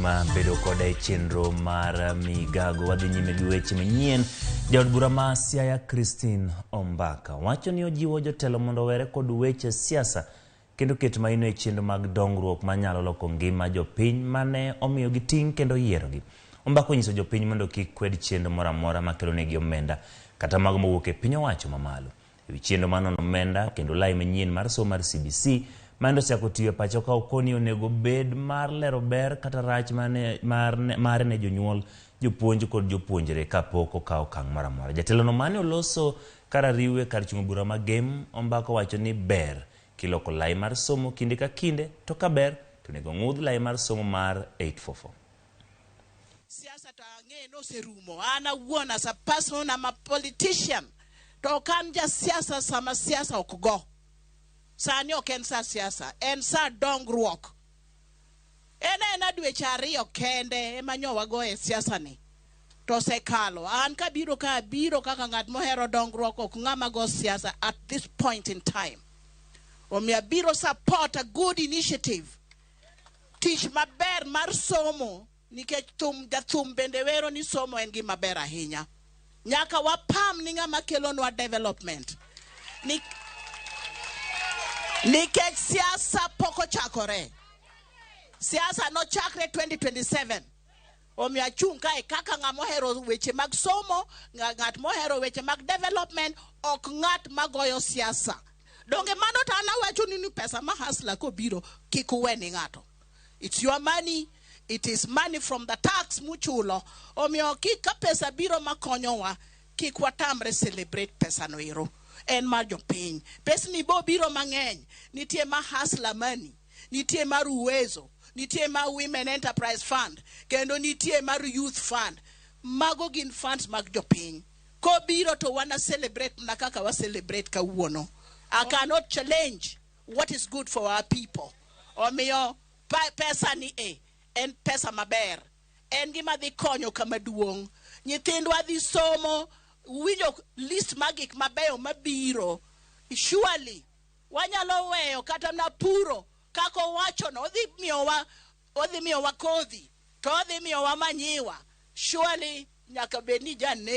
Bedo koda e chenro mar Migago. Wadhi nyime gi weche manyien. Jaod bura ma Siaya Christine Ombaka wacho ni ojiwo jotelo mondo owere kod weche siasa kendo ket maino e chenro mag dongruok manyalo loko ngima jopiny mane omiyogi ting' kendo yierogi. Ombaka onyiso jopiny mondo kik kwed chenro moro amora makelonegi omenda kata mago mowuok e piny owacho mamalo. Ewi chenro mar nono omenda kendo lai manyien mar somo mar CBC ma osechako tiyo e pacho ka okoni onego bed mar lero ber kata rach mare ne jonyuol, jopuonj kod jopuonjre kapok okawo okang' moro amora. Jatelo no mane oloso kar ariwe kar chungo bura ma Gem, Ombaka owacho ni ber kiloko lai mar somo kinde ka kinde to ka ber to onego ng'udh lai mar somo mar 844. Siasa to ang'e noserumo. An awuon, as a person, I'm a politician, to ok an jasiasa. Sama siasa ok go sani, ok en sa siasa, en sa dongruok. En ena dweche 2 kende ema nyo wago e siasa ni to osekalo. An kabiro ka abiro kaka ng'at mohero dongruok, ok ng'ama go siasa at this point in time. Omiyo abiro support a good initiative, tich maber mar somo, nikech thum jathum bende wero ni somo en gima ber ahinya. Nyaka wapam ni ng'ama kelonwa development ni, nikech siasa pok ochakore. Siasa nochakre 2027. Omiyo achung' kae kaka ng'ama ohero weche mag somo, ng'at mohero weche mag development, ok ng'at magoyo siasa. Donge mano to an awacho ni pesa ma hustler kobiro, kik uwe ni ng'ato. It's your money, it is money from the tax muchulo. Omiyo kik ka pesa biro makonyowa, kik watamre celebrate pesa no ero. En mar jopiny. Pesni bo biro mang'eny. Nitie ma hustler money, nitie mar Uwezo, nitie mar Women Enterprise Fund, kendo nitie mar Youth Fund. Mago gin funds mag jopiny. Kobiro to wana celebrate mana kaka wa celebrate kawuono. I cannot challenge what is good for our people. Omiyo pesa ni e en pesa maber, en gima dhi konyo kama duong'. Nyithindwa dhi somo. Winjo list mag gik mabeyo mabiro, surely wanyalo weyo kata na puro kaka owachono. Odhi miyowa kodhi to odhi miyowa manyiwa. Surely nyaka bed ni jane